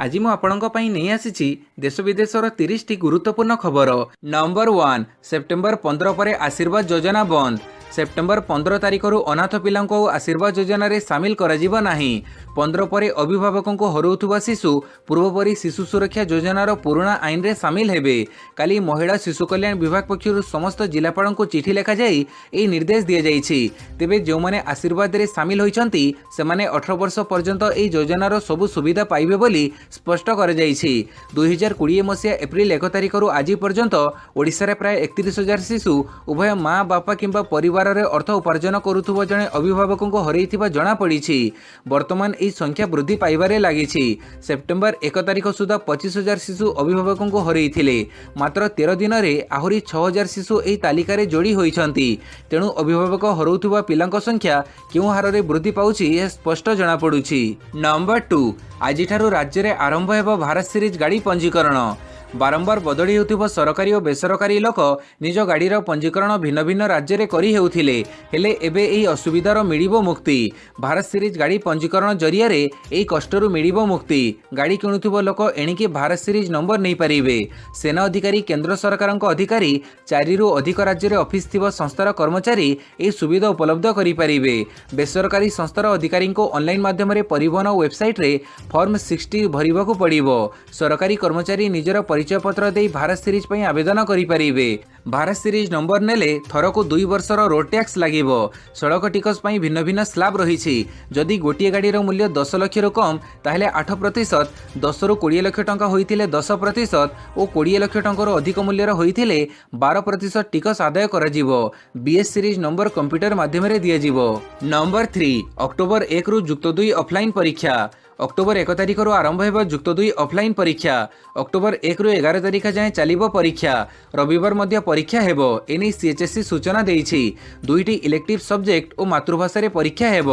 ଆଜି ମୁଁ ଆପଣଙ୍କ ପାଇଁ ନେଇ ଆସିଛି ଦେଶ ବିଦେଶର 30ଟି ଗୁରୁତ୍ୱପୂର୍ଣ୍ଣ ଖବର। ନମ୍ବର 1, ସେପ୍ଟେମ୍ବର 15 ପରେ ଆଶୀର୍ବାଦ ଯୋଜନା ବନ୍ଦ। ସେପ୍ଟେମ୍ବର 15 ତାରିଖରୁ ଅନାଥ ପିଲାଙ୍କୁ ଆଉ ଆଶୀର୍ବାଦ ଯୋଜନାରେ ସାମିଲ କରାଯିବ ନାହିଁ। 15 ପରେ ଅଭିଭାବକଙ୍କୁ ହରାଉଥିବା ଶିଶୁ ପୂର୍ବପରି ଶିଶୁ ସୁରକ୍ଷା ଯୋଜନାର ପୁରୁଣା ଆଇନରେ ସାମିଲ ହେବେ। କାଲି ମହିଳା ଶିଶୁ କଲ୍ୟାଣ ବିଭାଗ ପକ୍ଷରୁ ସମସ୍ତ ଜିଲ୍ଲାପାଳଙ୍କୁ ଚିଠି ଲେଖାଯାଇ ଏହି ନିର୍ଦ୍ଦେଶ ଦିଆଯାଇଛି। ତେବେ ଯେଉଁମାନେ ଆଶୀର୍ବାଦରେ ସାମିଲ ହୋଇଛନ୍ତି, ସେମାନେ 18 ବର୍ଷ ପର୍ଯ୍ୟନ୍ତ ଏହି ଯୋଜନାର ସବୁ ସୁବିଧା ପାଇବେ ବୋଲି ସ୍ପଷ୍ଟ କରାଯାଇଛି। 2020 ମସିହା ଏପ୍ରିଲ 1 ତାରିଖରୁ ଆଜି ପର୍ଯ୍ୟନ୍ତ ଓଡ଼ିଶାରେ ପ୍ରାୟ 31,000 ଶିଶୁ ଉଭୟ ମା ବାପା କିମ୍ବା ପରିବାରରେ ଅର୍ଥ ଉପାର୍ଜନ କରୁଥିବା ଜଣେ ଅଭିଭାବକଙ୍କୁ ହରାଇଥିବା ଜଣାପଡ଼ିଛି। ବର୍ତ୍ତମାନ ଏହି ସଂଖ୍ୟା ବୃଦ୍ଧି ପାଇବାରେ ଲାଗିଛି। ସେପ୍ଟେମ୍ବର 1 ତାରିଖ ସୁଦ୍ଧା 25,000 ଶିଶୁ ଅଭିଭାବକଙ୍କୁ ହରାଇଥିଲେ। ମାତ୍ର 13 ଦିନରେ ଆହୁରି 6,000 ଶିଶୁ ଏହି ତାଲିକାରେ ଯୋଡ଼ି ହୋଇଛନ୍ତି। ତେଣୁ ଅଭିଭାବକ ହରାଉଥିବା ପିଲାଙ୍କ ସଂଖ୍ୟା କେଉଁ ହାରରେ ବୃଦ୍ଧି ପାଉଛି, ଏହା ସ୍ପଷ୍ଟ ଜଣାପଡ଼ୁଛି। ନମ୍ବର 2, ଆଜିଠାରୁ ରାଜ୍ୟରେ ଆରମ୍ଭ ହେବ ଭାରତ ସିରିଜ୍ ଗାଡ଼ି ପଞ୍ଜୀକରଣ। ବାରମ୍ବାର ବଦଳି ହେଉଥିବା ସରକାରୀ ଓ ବେସରକାରୀ ଲୋକ ନିଜ ଗାଡ଼ିର ପଞ୍ଜୀକରଣ ଭିନ୍ନ ଭିନ୍ନ ରାଜ୍ୟରେ କରି ହେଉଥିଲେ। ହେଲେ ଏବେ ଏହି ଅସୁବିଧାର ମିଳିବ ମୁକ୍ତି। ଭାରତ ସିରିଜ୍ ଗାଡ଼ି ପଞ୍ଜୀକରଣ ଜରିଆରେ ଏହି କଷ୍ଟରୁ ମିଳିବ ମୁକ୍ତି। ଗାଡ଼ି କିଣୁଥିବା ଲୋକ ଏଣିକି ଭାରତ ସିରିଜ୍ ନମ୍ବର ନେଇପାରିବେ। ସେନା ଅଧିକାରୀ, କେନ୍ଦ୍ର ସରକାରଙ୍କ ଅଧିକାରୀ, 4ରୁ ଅଧିକ ରାଜ୍ୟରେ ଅଫିସ ଥିବା ସଂସ୍ଥାର କର୍ମଚାରୀ ଏହି ସୁବିଧା ଉପଲବ୍ଧ କରିପାରିବେ। ବେସରକାରୀ ସଂସ୍ଥାର ଅଧିକାରୀଙ୍କୁ ଅନଲାଇନ୍ ମାଧ୍ୟମରେ ପରିବହନ ୱେବସାଇଟ୍ରେ ଫର୍ମ 60 ଭରିବାକୁ ପଡ଼ିବ। ସରକାରୀ କର୍ମଚାରୀ ନିଜର ପରିଚୟପତ୍ର ଦେଇ ଭାରତ ସିରିଜ୍ ପାଇଁ ଆବେଦନ କରିପାରିବେ। ଭାରତ ସିରିଜ୍ ନମ୍ବର ନେଲେ ଥରକୁ 2 ବର୍ଷର ରୋଡ୍ ଟ୍ୟାକ୍ସ ଲାଗିବ। ସଡ଼କ ଟିକସ ପାଇଁ ଭିନ୍ନ ଭିନ୍ନ ସ୍ଲାବ୍ ରହିଛି। ଯଦି ଗୋଟିଏ ଗାଡ଼ିର ମୂଲ୍ୟ 10 ଲକ୍ଷରୁ କମ୍, ତାହେଲେ 8%, 10ରୁ 20 ଲକ୍ଷ ଟଙ୍କା ହୋଇଥିଲେ 10% ଓ 20 ଲକ୍ଷ ଟଙ୍କାରୁ ଅଧିକ ମୂଲ୍ୟର ହୋଇଥିଲେ 12% ଟିକସ ଆଦାୟ କରାଯିବ। ବିଏସ୍ ସିରିଜ୍ ନମ୍ବର କମ୍ପ୍ୟୁଟର ମାଧ୍ୟମରେ ଦିଆଯିବ। ନମ୍ବର 3, ଅକ୍ଟୋବର 1ରୁ ଯୁକ୍ତ 2 ଅଫଲାଇନ୍ ପରୀକ୍ଷା। ଅକ୍ଟୋବର 1 ତାରିଖରୁ ଆରମ୍ଭ ହେବ ଯୁକ୍ତ 2 ଅଫଲାଇନ୍ ପରୀକ୍ଷା। ଅକ୍ଟୋବର 1ରୁ 11 ତାରିଖ ଯାଏଁ ଚାଲିବ ପରୀକ୍ଷା। ରବିବାର ମଧ୍ୟ ପରୀକ୍ଷା ହେବ। ଏନେଇ ସିଏଚ୍ଏସ୍ଇ ସୂଚନା ଦେଇଛି। 2ଟି ଇଲେକ୍ଟିଭ୍ ସବଜେକ୍ଟ ଓ ମାତୃଭାଷାରେ ପରୀକ୍ଷା ହେବ।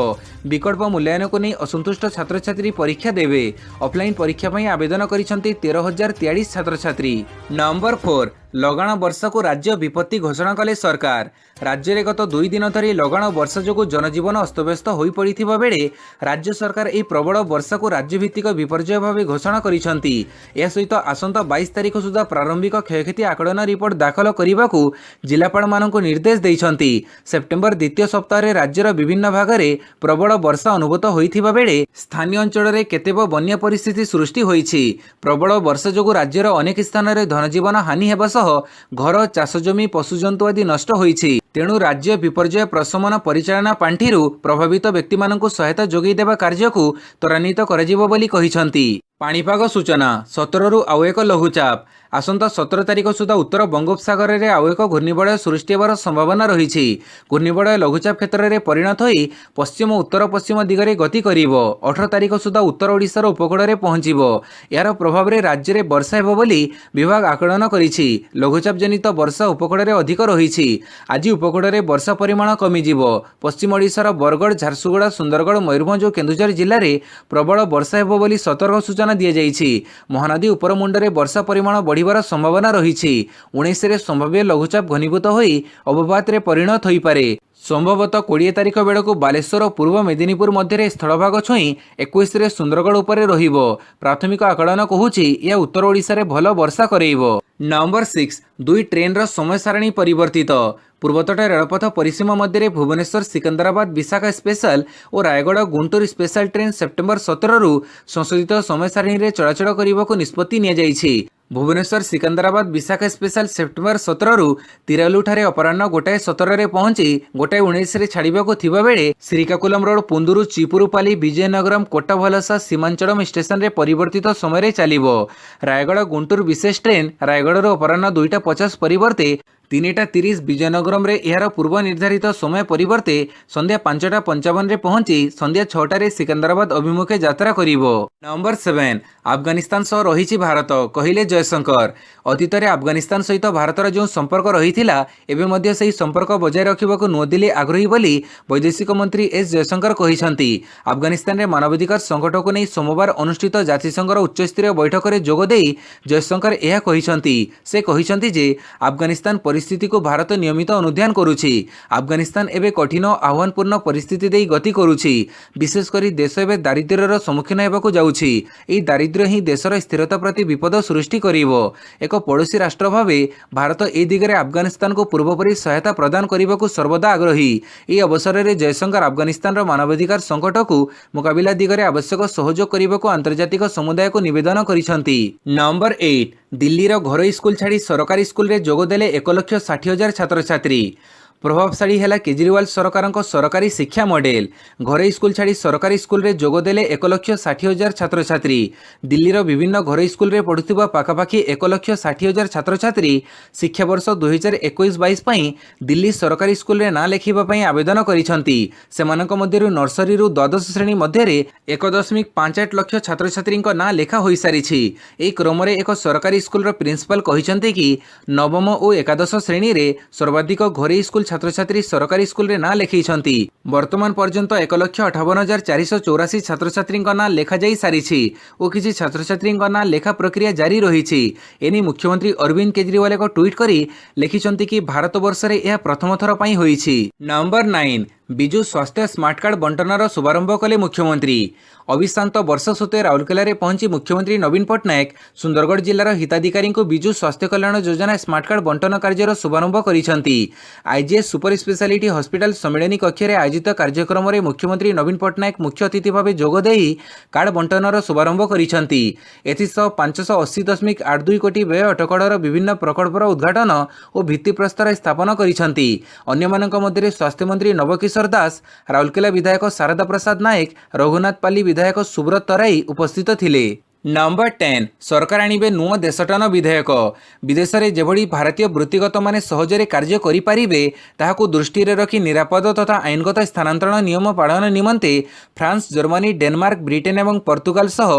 ବିକଳ୍ପ ମୂଲ୍ୟାୟନକୁ ନେଇ ଅସନ୍ତୁଷ୍ଟ ଛାତ୍ରଛାତ୍ରୀ ପରୀକ୍ଷା ଦେବେ। ଅଫଲାଇନ୍ ପରୀକ୍ଷା ପାଇଁ ଆବେଦନ କରିଛନ୍ତି 13,043 ଛାତ୍ରଛାତ୍ରୀ। ନମ୍ବର 4, ଲଗାଣ ବର୍ଷାକୁ ରାଜ୍ୟ ବିପତ୍ତି ଘୋଷଣା କଲେ ସରକାର। ରାଜ୍ୟରେ ଗତ 2 ଦିନ ଧରି ଲଗାଣ ବର୍ଷା ଯୋଗୁଁ ଜନଜୀବନ ଅସ୍ତବ୍ୟସ୍ତ ହୋଇପଡ଼ିଥିବା ବେଳେ ରାଜ୍ୟ ସରକାର ଏହି ପ୍ରବଳ ବର୍ଷାକୁ ରାଜ୍ୟଭିତ୍ତିକ ବିପର୍ଯ୍ୟୟ ଭାବେ ଘୋଷଣା କରିଛନ୍ତି। ଏହା ସହିତ ଆସନ୍ତା 22 ତାରିଖ ସୁଦ୍ଧା ପ୍ରାରମ୍ଭିକ କ୍ଷୟକ୍ଷତି ଆକଳନ ରିପୋର୍ଟ ଦାଖଲ କରିବାକୁ ଜିଲ୍ଲାପାଳମାନଙ୍କୁ ନିର୍ଦ୍ଦେଶ ଦେଇଛନ୍ତି। ସେପ୍ଟେମ୍ବର ଦ୍ୱିତୀୟ ସପ୍ତାହରେ ରାଜ୍ୟର ବିଭିନ୍ନ ଭାଗରେ ପ୍ରବଳ ବର୍ଷା ଅନୁଭୂତ ହୋଇଥିବା ବେଳେ ସ୍ଥାନୀୟ ଅଞ୍ଚଳରେ କେତେକ ବନ୍ୟା ପରିସ୍ଥିତି ସୃଷ୍ଟି ହୋଇଛି। ପ୍ରବଳ ବର୍ଷା ଯୋଗୁଁ ରାଜ୍ୟର ଅନେକ ସ୍ଥାନରେ ଧନଜୀବନ ହାନି ହେବା ସହ ଘର, ଚାଷ ଜମି, ପଶୁଜନ୍ତୁ ଆଦି ନଷ୍ଟ ହୋଇଛି। ତେଣୁ ରାଜ୍ୟ ବିପର୍ଯ୍ୟୟ ପ୍ରଶମନ ପରିଚାଳନା ପାଣ୍ଠିରୁ ପ୍ରଭାବିତ ବ୍ୟକ୍ତିମାନଙ୍କୁ ସହାୟତା ଯୋଗାଇ ଦେବା କାର୍ଯ୍ୟକୁ ତ୍ୱରାନ୍ୱିତ କରାଯିବ ବୋଲି କହିଛନ୍ତି। ପାଣିପାଗ ସୂଚନା, 17ରୁ ଆଉ ଏକ ଲଘୁଚାପ। ଆସନ୍ତା 17 ତାରିଖ ସୁଦ୍ଧା ଉତ୍ତର ବଙ୍ଗୋପସାଗରରେ ଆଉ ଏକ ଘୂର୍ଣ୍ଣିବଳୟ ସୃଷ୍ଟି ହେବାର ସମ୍ଭାବନା ରହିଛି। ଘୂର୍ଣ୍ଣିବଳୟ ଲଘୁଚାପ କ୍ଷେତ୍ରରେ ପରିଣତ ହୋଇ ପଶ୍ଚିମ ଉତ୍ତର ପଶ୍ଚିମ ଦିଗରେ ଗତି କରିବ। 18 ତାରିଖ ସୁଦ୍ଧା ଉତ୍ତର ଓଡ଼ିଶାର ଉପକୂଳରେ ପହଞ୍ଚିବ। ଏହାର ପ୍ରଭାବରେ ରାଜ୍ୟରେ ବର୍ଷା ହେବ ବୋଲି ବିଭାଗ ଆକଳନ କରିଛି। ଲଘୁଚାପ ଜନିତ ବର୍ଷା ଉପକୂଳରେ ଅଧିକ ରହିଛି। ଆଜି ଉପକୂଳରେ ବର୍ଷା ପରିମାଣ କମିଯିବ। ପଶ୍ଚିମ ଓଡ଼ିଶାର ବରଗଡ଼, ଝାରସୁଗୁଡ଼ା, ସୁନ୍ଦରଗଡ଼, ମୟୂରଭଞ୍ଜ ଓ କେନ୍ଦୁଝର ଜିଲ୍ଲାରେ ପ୍ରବଳ ବର୍ଷା ହେବ ବୋଲି ସତର୍କ ସୂଚନା ଦିଆଯାଇଛି। ମହାନଦୀ ଉପରମୁଣ୍ଡରେ ବର୍ଷା ପରିମାଣ ବଢ଼ିବାର ସମ୍ଭାବନା ରହିଛି। 19ରେ ସମ୍ଭାବ୍ୟ ଲଘୁଚାପ ଘନୀଭୂତ ହୋଇ ଅବପାତରେ ପରିଣତ ହୋଇପାରେ। ସମ୍ଭବତଃ 20 ତାରିଖ ବେଳକୁ ବାଲେଶ୍ୱର ଓ ପୂର୍ବ ମେଦିନୀପୁର ମଧ୍ୟରେ ସ୍ଥଳଭାଗ ଛୁଇଁ 21ରେ ସୁନ୍ଦରଗଡ଼ ଉପରେ ରହିବ। ପ୍ରାଥମିକ ଆକଳନ କହୁଛି, ଏହା ଉତ୍ତର ଓଡ଼ିଶାରେ ଭଲ ବର୍ଷା କରେଇବ। ନମ୍ବର 6, 2 ଟ୍ରେନ୍ର ସମୟ ସାରଣୀ ପରିବର୍ତ୍ତିତ। ପୂର୍ବତଟ ରେଳପଥ ପରିସୀମା ମଧ୍ୟରେ ଭୁବନେଶ୍ୱର ସିକନ୍ଦରାବାଦ ବିଶାଖା ସ୍ପେଶାଲ ଓ Rayagada Guntur special train September 17ରୁ ସଂଶୋଧିତ ସମୟ ସାରଣୀରେ ଚଳାଚଳ କରିବାକୁ ନିଷ୍ପତ୍ତି ନିଆଯାଇଛି। ଭୁବନେଶ୍ୱର ସିକନ୍ଦରାବାଦ ବିଶାଖା ସ୍ପେଶାଲ ସେପ୍ଟେମ୍ବର 17ରୁ ତିରାଲୁଠାରେ ଅପରାହ୍ନ 1:17ରେ ପହଞ୍ଚି 1:19ରେ ଛାଡ଼ିବାକୁ ଥିବା ବେଳେ ଶ୍ରୀକାକୁଲମ ରୋଡ, ପୁନ୍ଦୁରୁ, ଚିପୁରୁପାଲି, ବିଜୟନଗରମ, କୋଟାଭଲସା, ସୀମାଞ୍ଚଳମ ଷ୍ଟେସନରେ ପରିବର୍ତ୍ତିତ ସମୟରେ ଚାଲିବ। ରାୟଗଡ଼ା ଗୁଣ୍ଟୁର ବିଶେଷ ଟ୍ରେନ୍ ରାୟଗଡ଼ାରୁ ଅପରାହ୍ନ 2:50 ପରିବର୍ତ୍ତେ 3:30, ବିଜୟନଗରମରେ ଏହାର ପୂର୍ବ ନିର୍ଦ୍ଧାରିତ ସମୟ ପରିବର୍ତ୍ତେ ସନ୍ଧ୍ୟା 5:55ରେ ପହଞ୍ଚି ସନ୍ଧ୍ୟା 6ଟାରେ ସିକନ୍ଦରାବାଦ ଅଭିମୁଖେ ଯାତ୍ରା କରିବ। ନମ୍ବର 7, ଆଫଗାନିସ୍ତାନ ସହ ରହିଛି ଭାରତ, କହିଲେ ଜୟଶଙ୍କର। ଅତୀତରେ ଆଫଗାନିସ୍ତାନ ସହିତ ଭାରତର ଯେଉଁ ସମ୍ପର୍କ ରହିଥିଲା, ଏବେ ମଧ୍ୟ ସେହି ସମ୍ପର୍କ ବଜାୟ ରଖିବାକୁ ନୂଆଦିଲ୍ଲୀ ଆଗ୍ରହୀ ବୋଲି ବୈଦେଶିକ ମନ୍ତ୍ରୀ ଏସ୍ ଜୟଶଙ୍କର କହିଛନ୍ତି। ଆଫଗାନିସ୍ତାନରେ ମାନବାଧିକାର ସଙ୍କଟକୁ ନେଇ ସୋମବାର ଅନୁଷ୍ଠିତ ଜାତିସଂଘର ଉଚ୍ଚସ୍ତରୀୟ ବୈଠକରେ ଯୋଗଦେଇ ଜୟଶଙ୍କର ଏହା କହିଛନ୍ତି। ସେ କହିଛନ୍ତି ଯେ ଆଫଗାନିସ୍ତାନ ପରିସ୍ଥିତିକୁ ଭାରତ ନିୟମିତ ଅନୁଧ୍ୟାନ କରୁଛି। ଆଫଗାନିସ୍ତାନ ଏବେ କଠିନ ଆହ୍ୱାନପୂର୍ଣ୍ଣ ପରିସ୍ଥିତି ଦେଇ ଗତି କରୁଛି। ବିଶେଷ କରି ଦେଶ ଏବେ ଦାରିଦ୍ର୍ୟର ସମ୍ମୁଖୀନ ହେବାକୁ ଯାଉଛି। ଏହି ଦାରିଦ୍ର୍ୟ ହିଁ ଦେଶର ସ୍ଥିରତା ପ୍ରତି ବିପଦ ସୃଷ୍ଟି କରିବ। ଏକ ପଡ଼ୋଶୀ ରାଷ୍ଟ୍ର ଭାବେ ଭାରତ ଏ ଦିଗରେ ଆଫଗାନିସ୍ତାନକୁ ପୂର୍ବପରି ସହାୟତା ପ୍ରଦାନ କରିବାକୁ ସର୍ବଦା ଆଗ୍ରହୀ। ଏହି ଅବସରରେ ଜୟଶଙ୍କର ଆଫଗାନିସ୍ତାନର ମାନବାଧିକାର ସଙ୍କଟକୁ ମୁକାବିଲା ଦିଗରେ ଆବଶ୍ୟକ ସହଯୋଗ କରିବାକୁ ଆନ୍ତର୍ଜାତିକ ସମୁଦାୟକୁ ନିବେଦନ କରିଛନ୍ତି। ନମ୍ବର 8, ଦିଲ୍ଲୀର ଘରୋଇ ସ୍କୁଲ ଛାଡ଼ି ସରକାରୀ ସ୍କୁଲରେ ଯୋଗଦେଲେ 1,60,000 ଛାତ୍ରଛାତ୍ରୀ। ପ୍ରଭାବଶାଳୀ ହେଲା କେଜରିୱାଲ ସରକାରଙ୍କ ସରକାରୀ ଶିକ୍ଷା ମଡେଲ। ଘରୋଇ ସ୍କୁଲ ଛାଡ଼ି ସରକାରୀ ସ୍କୁଲରେ ଯୋଗଦେଲେ 1,60,000 ଛାତ୍ରଛାତ୍ରୀ। ଦିଲ୍ଲୀର ବିଭିନ୍ନ ଘରୋଇ ସ୍କୁଲରେ ପଢୁଥିବା ପାଖାପାଖି 1,60,000 ଛାତ୍ରଛାତ୍ରୀ ଶିକ୍ଷାବର୍ଷ 2021-22 ପାଇଁ ଦିଲ୍ଲୀ ସରକାରୀ ସ୍କୁଲରେ ନାଁ ଲେଖିବା ପାଇଁ ଆବେଦନ କରିଛନ୍ତି। ସେମାନଙ୍କ ମଧ୍ୟରୁ ନର୍ସରୀରୁ ଦ୍ୱାଦଶ ଶ୍ରେଣୀ ମଧ୍ୟରେ 1.58 ଲକ୍ଷ ଛାତ୍ରଛାତ୍ରୀଙ୍କ ନାଁ ଲେଖା ହୋଇସାରିଛି। ଏହି କ୍ରମରେ ଏକ ସରକାରୀ ସ୍କୁଲର ପ୍ରିନ୍ସିପାଲ କହିଛନ୍ତି କି ନବମ ଓ ଏକାଦଶ ଶ୍ରେଣୀରେ ସର୍ବାଧିକ ଘରୋଇ ସ୍କୁଲ ଛାତ୍ରଛାତ୍ରୀ ସରକାରୀ ସ୍କୁଲରେ ନାଁ ଲେଖାଇଛନ୍ତି। ବର୍ତ୍ତମାନ ପର୍ଯ୍ୟନ୍ତ 1,58,484 ଛାତ୍ରଛାତ୍ରୀଙ୍କ ନାଁ ଲେଖାଯାଇ ସାରିଛି ଓ କିଛି ଛାତ୍ରଛାତ୍ରୀଙ୍କ ନାଁ ଲେଖା ପ୍ରକ୍ରିୟା ଜାରି ରହିଛି। ଏନେଇ ମୁଖ୍ୟମନ୍ତ୍ରୀ ଅରବିନ୍ଦ କେଜରିୱାଲ ଏକ ଟ୍ୱିଟ୍ କରି ଲେଖିଛନ୍ତି କି ଭାରତ ବର୍ଷରେ ଏହା ପ୍ରଥମ ଥର ପାଇଁ ହୋଇଛି। ନମ୍ବର 9, ବିଜୁ ସ୍ୱାସ୍ଥ୍ୟ ସ୍ମାର୍ଟ କାର୍ଡ ବଣ୍ଟନର ଶୁଭାରମ୍ଭ କଲେ ମୁଖ୍ୟମନ୍ତ୍ରୀ। ଅବିଶ୍ରାନ୍ତ ବର୍ଷା ସତ୍ତ୍ୱେ ରାଉରକେଲାରେ ପହଞ୍ଚି ମୁଖ୍ୟମନ୍ତ୍ରୀ ନବୀନ ପଟ୍ଟନାୟକ ସୁନ୍ଦରଗଡ଼ ଜିଲ୍ଲାର ହିତାଧିକାରୀଙ୍କୁ ବିଜୁ ସ୍ୱାସ୍ଥ୍ୟ କଲ୍ୟାଣ ଯୋଜନା ସ୍ମାର୍ଟ କାର୍ଡ ବଣ୍ଟନ କାର୍ଯ୍ୟର ଶୁଭାରମ୍ଭ କରିଛନ୍ତି। ଆଇଜିଏସ୍ ସୁପର ସ୍ପେଶାଲିଟି ହସ୍ପିଟାଲ ସମ୍ମିଳନୀ କକ୍ଷରେ ଆୟୋଜିତ କାର୍ଯ୍ୟକ୍ରମରେ ମୁଖ୍ୟମନ୍ତ୍ରୀ ନବୀନ ପଟ୍ଟନାୟକ ମୁଖ୍ୟ ଅତିଥି ଭାବେ ଯୋଗଦେଇ କାର୍ଡ ବଣ୍ଟନର ଶୁଭାରମ୍ଭ କରିଛନ୍ତି। ଏଥିସହ 580.82 କୋଟି ବ୍ୟୟ ଅଟକଳର ବିଭିନ୍ନ ପ୍ରକଳ୍ପର ଉଦ୍ଘାଟନ ଓ ଭିତ୍ତିପ୍ରସ୍ତର ସ୍ଥାପନ କରିଛନ୍ତି। ଅନ୍ୟମାନଙ୍କ ମଧ୍ୟରେ ସ୍ୱାସ୍ଥ୍ୟମନ୍ତ୍ରୀ ନବକିଶୋର ଦାସ, ରାଉରକେଲା ବିଧାୟକ ଶାରଦା ପ୍ରସାଦ ନାୟକ, ରଘୁନାଥପାଲି ବିଧାୟକ ସୁବ୍ରତ ତରାଇ ଉପସ୍ଥିତ ଥିଲେ। ନମ୍ବର 10, ସରକାର ଆଣିବେ ନୂଆ ଦେଶଟନ ବିଧେୟକ। ବିଦେଶରେ ଯେଭଳି ଭାରତୀୟ ବୃତ୍ତିଗତମାନେ ସହଜରେ କାର୍ଯ୍ୟ କରିପାରିବେ, ତାହାକୁ ଦୃଷ୍ଟିରେ ରଖି ନିରାପଦ ତଥା ଆଇନଗତ ସ୍ଥାନାନ୍ତରଣ ନିୟମ ପାଳନ ନିମନ୍ତେ ଫ୍ରାନ୍ସ, ଜର୍ମାନୀ, ଡେନମାର୍କ, ବ୍ରିଟେନ ଏବଂ ପର୍ତ୍ତୁଗାଲ ସହ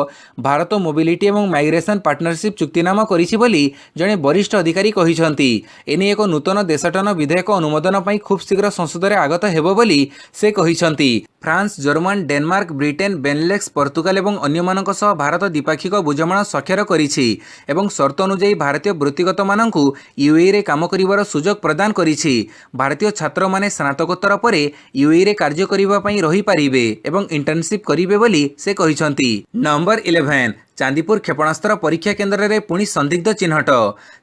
ଭାରତ ମୋବିଲିଟି ଏବଂ ମାଇଗ୍ରେସନ ପାର୍ଟନରସିପ୍ ଚୁକ୍ତିନାମା କରିଛି ବୋଲି ଜଣେ ବରିଷ୍ଠ ଅଧିକାରୀ କହିଛନ୍ତି। ଏନେଇ ଏକ ନୂତନ ଦେଶଟନ ବିଧେୟକ ଅନୁମୋଦନ ପାଇଁ ଖୁବ୍ ଶୀଘ୍ର ସଂସଦରେ ଆଗତ ହେବ ବୋଲି ସେ କହିଛନ୍ତି। France, German, Denmark, Britain, Benelux, Portugal ଏବଂ ଅନ୍ୟମାନଙ୍କ ସହ ଭାରତ ଦ୍ୱିପାକ୍ଷିକ ବୁଝାମଣା ସ୍ୱାକ୍ଷର କରିଛି ଏବଂ ସର୍ତ୍ତ ଅନୁଯାୟୀ ଭାରତୀୟ ବୃତ୍ତିଗତମାନଙ୍କୁ ୟୁଏଇରେ କାମ କରିବାର ସୁଯୋଗ ପ୍ରଦାନ କରିଛି। ଭାରତୀୟ ଛାତ୍ରମାନେ ସ୍ନାତକୋତ୍ତର ପରେ ୟୁଏଇରେ କାର୍ଯ୍ୟ କରିବା ପାଇଁ ରହିପାରିବେ ଏବଂ ଇଣ୍ଟର୍ନସିପ୍ କରିବେ ବୋଲି ସେ କହିଛନ୍ତି। ନମ୍ବର 11, ଚାନ୍ଦିପୁର କ୍ଷେପଣାସ୍ତ୍ର ପରୀକ୍ଷା କେନ୍ଦ୍ରରେ ପୁଣି ସନ୍ଦିଗ୍ଧ ଚିହ୍ନଟ।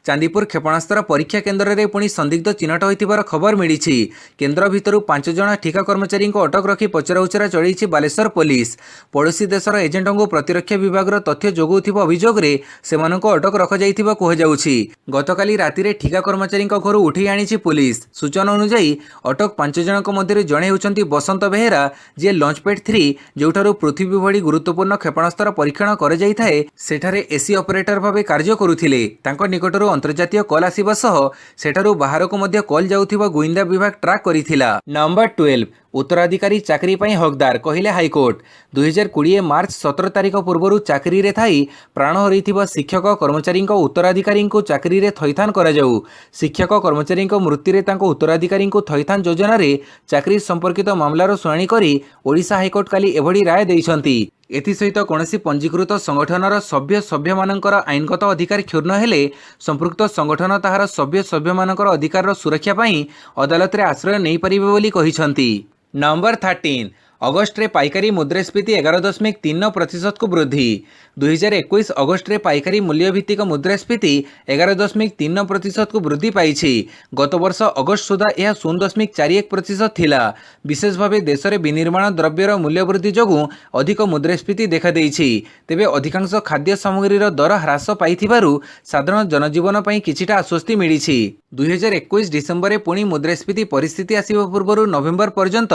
ଚାନ୍ଦିପୁର କ୍ଷେପଣାସ୍ତ୍ର ପରୀକ୍ଷା କେନ୍ଦ୍ରରେ ପୁଣି ସନ୍ଦିଗ୍ଧ ଚିହ୍ନଟ ହୋଇଥିବାର ଖବର ମିଳିଛି। କେନ୍ଦ୍ର ଭିତରୁ 5 ଜଣ ଠିକା କର୍ମଚାରୀଙ୍କୁ ଅଟକ ରଖି ପଚରାଉଚରା ଚଳାଇଛି ବାଲେଶ୍ୱର ପୋଲିସ। ପଡ଼ୋଶୀ ଦେଶର ଏଜେଣ୍ଟଙ୍କୁ ପ୍ରତିରକ୍ଷା ବିଭାଗର ତଥ୍ୟ ଯୋଗାଉଥିବା ଅଭିଯୋଗରେ ସେମାନଙ୍କୁ ଅଟକ ରଖାଯାଇଥିବା କୁହାଯାଉଛି। ଗତକାଲି ରାତିରେ ଠିକା କର୍ମଚାରୀଙ୍କ ଘରୁ ଉଠାଇ ଆଣିଛି ପୋଲିସ। ସୂଚନା ଅନୁଯାୟୀ ଅଟକ 5 ଜଣଙ୍କ ମଧ୍ୟରେ ଜଣେ ହେଉଛନ୍ତି ବସନ୍ତ ବେହେରା, ଯିଏ ଲଞ୍ଚପ୍ୟାଡ୍ 3, ଯେଉଁଠାରୁ ପୃଥିବୀ ଭଳି ଗୁରୁତ୍ୱପୂର୍ଣ୍ଣ କ୍ଷେପଣାସ୍ତ୍ର ପରୀକ୍ଷଣ କରାଯାଇଥାଏ, ସେଠାରେ ଏସି ଅପରେଟର ଭାବେ କାର୍ଯ୍ୟ କରୁଥିଲେ। ତାଙ୍କ ନିକଟରୁ ଅନ୍ତର୍ଜାତୀୟ କଲ୍ ଆସିବା ସହ ସେଠାରୁ ବାହାରକୁ ମଧ୍ୟ କଲ୍ ଯାଉଥିବା ଗୁଇନ୍ଦା ବିଭାଗ ଟ୍ରାକ୍ କରିଥିଲା। ନମ୍ବର 12, ଉତ୍ତରାଧିକାରୀ ଚାକିରି ପାଇଁ ହକଦାର କହିଲେ ହାଇକୋର୍ଟ। 2020 ମାର୍ଚ୍ଚ 17 ତାରିଖ ପୂର୍ବରୁ ଚାକିରିରେ ଥାଇ ପ୍ରାଣ ହରାଇଥିବା ଶିକ୍ଷକ କର୍ମଚାରୀଙ୍କ ଉତ୍ତରାଧିକାରୀଙ୍କୁ ଚାକିରିରେ ଥଇଥାନ କରାଯାଉ। ଶିକ୍ଷକ କର୍ମଚାରୀଙ୍କ ମୃତ୍ୟୁରେ ତାଙ୍କ ଉତ୍ତରାଧିକାରୀଙ୍କୁ ଥଇଥାନ ଯୋଜନାରେ ଚାକିରି ସମ୍ପର୍କିତ ମାମଲାର ଶୁଣାଣି କରି ଓଡ଼ିଶା ହାଇକୋର୍ଟ କାଲି ଏଭଳି ରାୟ ଦେଇଛନ୍ତି। ଏଥିସହିତ କୌଣସି ପଞ୍ଜୀକୃତ ସଂଗଠନର ସଭ୍ୟ ସଭ୍ୟମାନଙ୍କର ଆଇନଗତ ଅଧିକାର କ୍ଷୁଣ୍ଣ ହେଲେ ସମ୍ପୃକ୍ତ ସଂଗଠନ ତାହାର ସଭ୍ୟ ସଭ୍ୟମାନଙ୍କର ଅଧିକାରର ସୁରକ୍ଷା ପାଇଁ ଅଦାଲତରେ ଆଶ୍ରୟ ନେଇପାରିବେ ବୋଲି କହିଛନ୍ତି। ନମ୍ବର 13, ଅଗଷ୍ଟରେ ପାଇକାରୀ ମୁଦ୍ରାସ୍ଫୀତି 11.3 ପ୍ରତିଶତକୁ ବୃଦ୍ଧି। 2021 ଅଗଷ୍ଟରେ ପାଇକାରୀ ମୂଲ୍ୟଭିତ୍ତିକ ମୁଦ୍ରାସ୍ଫୀତି 11.3 ପ୍ରତିଶତକୁ ବୃଦ୍ଧି ପାଇଛି। ଗତବର୍ଷ ଅଗଷ୍ଟ ସୁଦ୍ଧା ଏହା 0.41 ପ୍ରତିଶତ ଥିଲା। ବିଶେଷ ଭାବେ ଦେଶରେ ବିନିର୍ମାଣ ଦ୍ରବ୍ୟର ମୂଲ୍ୟ ବୃଦ୍ଧି ଯୋଗୁଁ ଅଧିକ ମୁଦ୍ରାସ୍ଫୀତି ଦେଖାଦେଇଛି। ତେବେ ଅଧିକାଂଶ ଖାଦ୍ୟ ସାମଗ୍ରୀର ଦର ହ୍ରାସ ପାଇଥିବାରୁ ସାଧାରଣ ଜନଜୀବନ ପାଇଁ କିଛିଟା ଆଶ୍ୱସ୍ତି ମିଳିଛି। 2021 ଡିସେମ୍ବରରେ ପୁଣି ମୁଦ୍ରାସ୍ଫୀତି ପରିସ୍ଥିତି ଆସିବା ପୂର୍ବରୁ ନଭେମ୍ବର ପର୍ଯ୍ୟନ୍ତ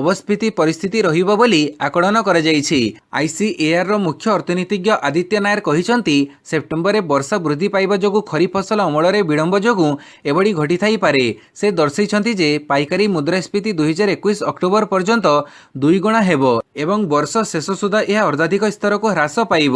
ଅବସ୍ଫୀତି ପରିସ୍ଥିତି ରହିବ ବୋଲି ଆକଳନ କରାଯାଇଛି। ଆଇସିଏଆର୍ର ମୁଖ୍ୟ ଅର୍ଥନୀତିଜ୍ଞ ଆଦିତ୍ୟ ନାୟର କହିଛନ୍ତି, ସେପ୍ଟେମ୍ବରରେ ବର୍ଷା ବୃଦ୍ଧି ପାଇବା ଯୋଗୁଁ ଖରିଫ ଫସଲ ଅମଳରେ ବିଳମ୍ବ ଯୋଗୁଁ ଏଭଳି ଘଟିଥାଇପାରେ। ସେ ଦର୍ଶାଇଛନ୍ତି ଯେ ପାଇକାରୀ ମୁଦ୍ରାସ୍ଫୀତି 2021 ଅକ୍ଟୋବର ପର୍ଯ୍ୟନ୍ତ ଦୁଇଗୁଣା ହେବ ଏବଂ ବର୍ଷ ଶେଷ ସୁଦ୍ଧା ଏହା ଅର୍ଦ୍ଧାଧିକ ସ୍ତରକୁ ହ୍ରାସ ପାଇବ।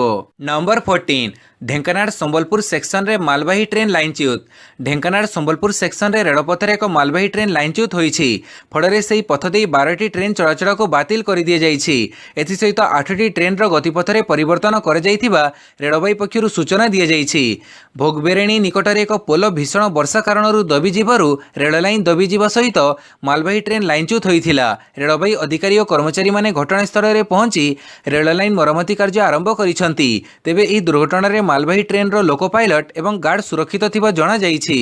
ନମ୍ବର 14, ଢେଙ୍କାନାଳ ସମ୍ବଲପୁର ସେକ୍ସନରେ ମାଲବାହୀ ଟ୍ରେନ୍ ଲାଇନଚ୍ୟୁତ। ଢେଙ୍କାନାଳ ସମ୍ବଲପୁର ସେକ୍ସନରେ ରେଳପଥରେ ଏକ ମାଲବାହୀ ଟ୍ରେନ୍ ଲାଇନଚ୍ୟୁତ ହୋଇଛି। ଫଳରେ ସେହି ପଥ ଦେଇ 12ଟି ଟ୍ରେନ୍ ଚଳାଚଳକୁ ବାତିଲ କରିଦିଆଯାଇଛି। ଏଥିସହିତ 8ଟି ଟ୍ରେନ୍ର ଗତିପଥରେ ପରିବର୍ତ୍ତନ କରାଯାଇଥିବା ରେଳବାଇ ପକ୍ଷରୁ ସୂଚନା ଦିଆଯାଇଛି। ଭୋଗବେରେଣୀ ନିକଟରେ ଏକ ପୋଲ ଭୀଷଣ ବର୍ଷା କାରଣରୁ ଦବିଯିବାରୁ ରେଳ ଲାଇନ୍ ଦବିଯିବା ସହିତ ମାଲବାହୀ ଟ୍ରେନ୍ ଲାଇନଚ୍ୟୁତ ହୋଇଥିଲା। ରେଳବାଇ ଅଧିକାରୀ ଓ କର୍ମଚାରୀମାନେ ଘଟଣାସ୍ଥଳରେ ପହଞ୍ଚି ରେଳ ଲାଇନ୍ ମରାମତି କାର୍ଯ୍ୟ ଆରମ୍ଭ କରିଛନ୍ତି। ତେବେ ଏହି ଦୁର୍ଘଟଣାରେ ମାଲବାହୀ ଟ୍ରେନ୍ର ଲୋକୋ ପାଇଲଟ ଏବଂ ଗାର୍ଡ ସୁରକ୍ଷିତ ଥିବା ଜଣାଯାଇଛି।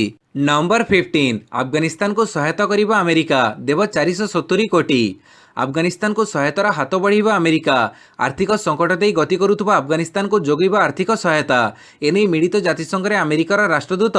ନମ୍ବର 15, ଆଫଗାନିସ୍ତାନକୁ ସହାୟତା କରିବ ଆମେରିକା, ଦେବ 470 କୋଟି। ଆଫଗାନିସ୍ତାନକୁ ସହାୟତାର ହାତ ବଢ଼ାଇବ ଆମେରିକା। ଆର୍ଥିକ ସଙ୍କଟ ଦେଇ ଗତି କରୁଥିବା ଆଫଗାନିସ୍ତାନକୁ ଯୋଗାଇବ ଆର୍ଥିକ ସହାୟତା। ଏନେଇ ମିଳିତ ଜାତିସଂଘରେ ଆମେରିକାର ରାଷ୍ଟ୍ରଦୂତ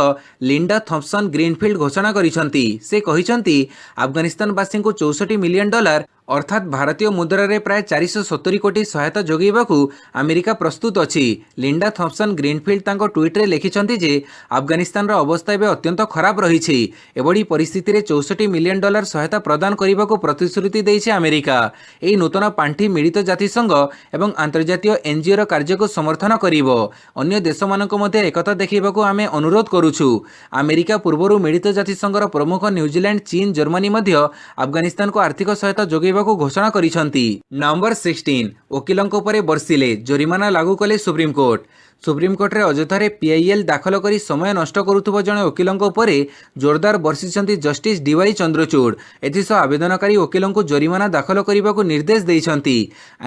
ଲିଣ୍ଡା ଥମ୍ପସନ୍ ଗ୍ରୀନଫିଲ୍ଡ ଘୋଷଣା କରିଛନ୍ତି। ସେ କହିଛନ୍ତି, ଆଫଗାନିସ୍ତାନବାସୀଙ୍କୁ 64 ମିଲିୟନ ଡଲାର ଅର୍ଥାତ୍ ଭାରତୀୟ ମୁଦ୍ରାରେ ପ୍ରାୟ 470 କୋଟି ସହାୟତା ଯୋଗାଇବାକୁ ଆମେରିକା ପ୍ରସ୍ତୁତ ଅଛି। ଲିଣ୍ଡା ଥମ୍ପସନ୍ ଗ୍ରୀନଫିଲ୍ଡ ତାଙ୍କ ଟ୍ୱିଟ୍ରେ ଲେଖିଛନ୍ତି ଯେ ଆଫଗାନିସ୍ତାନର ଅବସ୍ଥା ଏବେ ଅତ୍ୟନ୍ତ ଖରାପ ରହିଛି। ଏଭଳି ପରିସ୍ଥିତିରେ 64 ମିଲିୟନ ଡଲାର ସହାୟତା ପ୍ରଦାନ କରିବାକୁ ପ୍ରତିଶ୍ରୁତି ଦେଇଛି ଆମେରିକା। ଏହି ନୂତନ ପାଣ୍ଠି ମିଳିତ ଜାତିସଂଘ ଏବଂ ଆନ୍ତର୍ଜାତୀୟ ଏନ୍ଜିଓର କାର୍ଯ୍ୟକୁ ସମର୍ଥନ କରିବ। ଅନ୍ୟ ଦେଶମାନଙ୍କୁ ମଧ୍ୟ ଏକତା ଦେଖାଇବାକୁ ଆମେ ଅନୁରୋଧ କରୁଛୁ। ଆମେରିକା ପୂର୍ବରୁ ମିଳିତ ଜାତିସଂଘର ପ୍ରମୁଖ ନ୍ୟୁଜିଲାଣ୍ଡ, ଚୀନ, ଜର୍ମାନୀ ମଧ୍ୟ ଆଫଗାନିସ୍ତାନକୁ ଆର୍ଥିକ ସହାୟତା ଯୋଗାଇବାକୁ ଘୋଷଣା କରିଛନ୍ତି। ନମ୍ବର 16, ଓକିଲଙ୍କ ଉପରେ ବର୍ଷିଲେ, ଜୋରିମାନା ଲାଗୁ କଲେ ସୁପ୍ରିମକୋର୍ଟ। ସୁପ୍ରିମକୋର୍ଟରେ ଅଯଥାରେ ପିଆଇଏଲ୍ ଦାଖଲ କରି ସମୟ ନଷ୍ଟ କରୁଥିବା ଜଣେ ଓକିଲଙ୍କ ଉପରେ ଜୋରଦାର ବର୍ଷିଛନ୍ତି ଜଷ୍ଟିସ୍ ଡିୱାଇ ଚନ୍ଦ୍ରଚୂଡ଼। ଏଥିସହ ଆବେଦନକାରୀ ଓକିଲଙ୍କୁ ଜରିମାନା ଦାଖଲ କରିବାକୁ ନିର୍ଦ୍ଦେଶ ଦେଇଛନ୍ତି।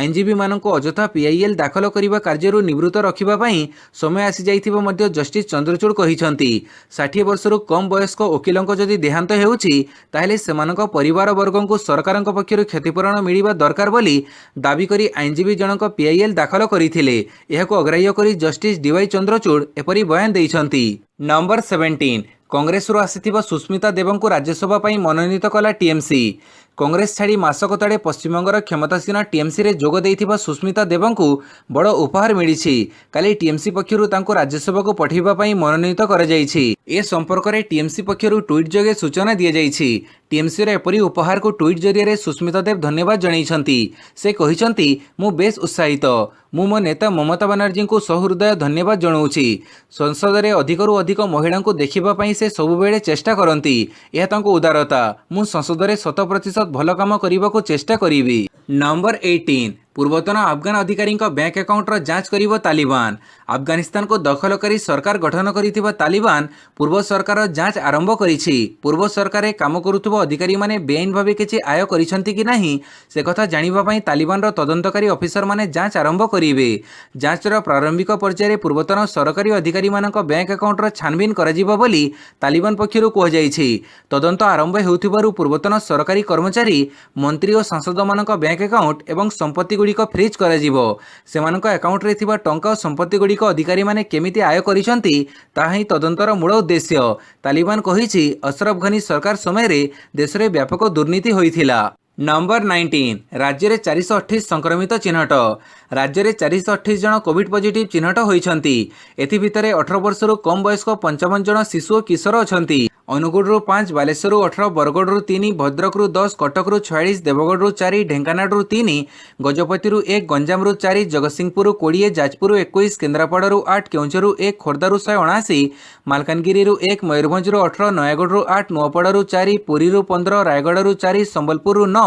ଆଇନଜୀବୀମାନଙ୍କୁ ଅଯଥା ପିଆଇଏଲ୍ ଦାଖଲ କରିବା କାର୍ଯ୍ୟରୁ ନିବୃତ୍ତ ରଖିବା ପାଇଁ ସମୟ ଆସିଯାଇଥିବା ମଧ୍ୟ ଜଷ୍ଟିସ୍ ଚନ୍ଦ୍ରଚୂଡ଼ କହିଛନ୍ତି। 60 ବର୍ଷରୁ କମ୍ ବୟସ୍କ ଓକିଲଙ୍କ ଯଦି ଦେହାନ୍ତ ହେଉଛି, ତାହେଲେ ସେମାନଙ୍କ ପରିବାରବର୍ଗଙ୍କୁ ସରକାରଙ୍କ ପକ୍ଷରୁ କ୍ଷତିପୂରଣ ମିଳିବା ଦରକାର ବୋଲି ଦାବି କରି ଆଇନଜୀବୀ ଜଣଙ୍କ ପିଆଇଏଲ୍ ଦାଖଲ କରିଥିଲେ। ଏହାକୁ ଅଗ୍ରାହ୍ୟ କରି ଜଷ୍ଟିସ୍ ଡିୱାଇ ଚନ୍ଦ୍ରଚୂଡ଼ ଏପରି ବୟାନ ଦେଇଛନ୍ତି। ନମ୍ବର 17, କଂଗ୍ରେସରୁ ଆସିଥିବା ସୁସ୍ମିତା ଦେବଙ୍କୁ ରାଜ୍ୟସଭା ପାଇଁ ମନୋନୀତ କଲା ଟିଏମ୍ସି। କଂଗ୍ରେସ ଛାଡ଼ି ମାସକ ତଳେ ପଶ୍ଚିମବଙ୍ଗର କ୍ଷମତାସୀନ ଟିଏମ୍ସିରେ ଯୋଗ ଦେଇଥିବା ସୁସ୍ମିତା ଦେବଙ୍କୁ ବଡ଼ ଉପହାର ମିଳିଛି। କାଲି ଟିଏମ୍ସି ପକ୍ଷରୁ ତାଙ୍କୁ ରାଜ୍ୟସଭାକୁ ପଠାଇବା ପାଇଁ ମନୋନୀତ କରାଯାଇଛି। ଏ ସମ୍ପର୍କରେ ଟିଏମ୍ସି ପକ୍ଷରୁ ଟ୍ୱିଟ୍ ଯୋଗେ ସୂଚନା ଦିଆଯାଇଛି। ଟିଏମ୍ସିର ଏପରି ଉପହାରକୁ ଟ୍ୱିଟ୍ ଜରିଆରେ ସୁସ୍ମିତା ଦେବ ଧନ୍ୟବାଦ ଜଣାଇଛନ୍ତି। ସେ କହିଛନ୍ତି, ମୁଁ ବେଶ୍ ଉତ୍ସାହିତ। ମୁଁ ମୋ ନେତା ମମତା ବାନାର୍ଜୀଙ୍କୁ ସହୃଦୟ ଧନ୍ୟବାଦ ଜଣାଉଛି। ସଂସଦରେ ଅଧିକରୁ ଅଧିକ ମହିଳାଙ୍କୁ ଦେଖିବା ପାଇଁ ସେ ସବୁବେଳେ ଚେଷ୍ଟା କରନ୍ତି। ଏହା ତାଙ୍କ ଉଦାରତା। ମୁଁ ସଂସଦରେ 100% ଭଲ କାମ କରିବାକୁ ଚେଷ୍ଟା କରିବି। ନମ୍ବର 18, ପୂର୍ବତନ ଆଫଗାନ ଅଧିକାରୀଙ୍କ ବ୍ୟାଙ୍କ ଆକାଉଣ୍ଟର ଯାଞ୍ଚ କରିବ ତାଲିବାନ। ଆଫଗାନିସ୍ତାନକୁ ଦଖଲ କରି ସରକାର ଗଠନ କରିଥିବା ତାଲିବାନ ପୂର୍ବ ସରକାରର ଯାଞ୍ଚ ଆରମ୍ଭ କରିଛି। ପୂର୍ବ ସରକାରରେ କାମ କରୁଥିବା ଅଧିକାରୀମାନେ ବେଆଇନ ଭାବେ କିଛି ଆୟ କରିଛନ୍ତି କି ନାହିଁ, ସେକଥା ଜାଣିବା ପାଇଁ ତାଲିବାନର ତଦନ୍ତକାରୀ ଅଫିସରମାନେ ଯାଞ୍ଚ ଆରମ୍ଭ କରିବେ। ଯାଞ୍ଚର ପ୍ରାରମ୍ଭିକ ପର୍ଯ୍ୟାୟରେ ପୂର୍ବତନ ସରକାରୀ ଅଧିକାରୀମାନଙ୍କ ବ୍ୟାଙ୍କ ଆକାଉଣ୍ଟର ଛାନଭିନ କରାଯିବ ବୋଲି ତାଲିବାନ ପକ୍ଷରୁ କୁହାଯାଇଛି। ତଦନ୍ତ ଆରମ୍ଭ ହେଉଥିବାରୁ ପୂର୍ବତନ ସରକାରୀ କର୍ମଚାରୀ, ମନ୍ତ୍ରୀ ଓ ସାଂସଦମାନଙ୍କ ବ୍ୟାଙ୍କ ଆକାଉଣ୍ଟ ଏବଂ ସମ୍ପତ୍ତିଗୁଡ଼ିକ ଫ୍ରିଜ୍ କରାଯିବ। ସେମାନଙ୍କ ଆକାଉଣ୍ଟରେ ଥିବା ଟଙ୍କା ଓ ସମ୍ପତ୍ତିଗୁଡ଼ିକ ଅଧିକାରୀମାନେ କେମିତି ଆୟ କରିଛନ୍ତି, ତାହା ହିଁ ତଦନ୍ତର ମୂଳ ଉଦ୍ଦେଶ୍ୟ। ତାଲିବାନ କହିଛି, ଅଶରଫ ଘନି ସରକାର ସମୟରେ ଦେଶରେ ବ୍ୟାପକ ଦୁର୍ନୀତି ହୋଇଥିଲା। ନମ୍ବର 19, ରାଜ୍ୟରେ 428 ସଂକ୍ରମିତ ଚିହ୍ନଟ। ରାଜ୍ୟରେ 428 ଜଣ କୋଭିଡ୍ ପଜିଟିଭ୍ ଚିହ୍ନଟ ହୋଇଛନ୍ତି। ଏଥିଭିତରେ 18 ବର୍ଷରୁ କମ୍ ବୟସ୍କ 55 ଜଣ ଶିଶୁ ଓ କିଶୋର ଅଛନ୍ତି। ଅନୁଗୁଳରୁ 5, ବାଲେଶ୍ୱରରୁ 18, ବରଗଡ଼ରୁ 3, ଭଦ୍ରକରୁ 10, କଟକରୁ 46, ଦେବଗଡ଼ରୁ 4, ଢେଙ୍କାନାଳରୁ 3, ଗଜପତିରୁ 1, ଗଞ୍ଜାମରୁ 4, ଜଗତସିଂହପୁରରୁ 20, ଯାଜପୁରରୁ 21, କେନ୍ଦ୍ରାପଡ଼ାରୁ 8, କେଉଁଝରରୁ 1, ଖୋର୍ଦ୍ଧାରୁ 179, ମାଲକାନଗିରିରୁ 1, ମୟୂରଭଞ୍ଜରୁ 18, ନୟାଗଡ଼ରୁ 8, ନୂଆପଡ଼ାରୁ 4, ପୁରୀରୁ 15, ରାୟଗଡ଼ାରୁ 4, ସମ୍ବଲପୁରରୁ 9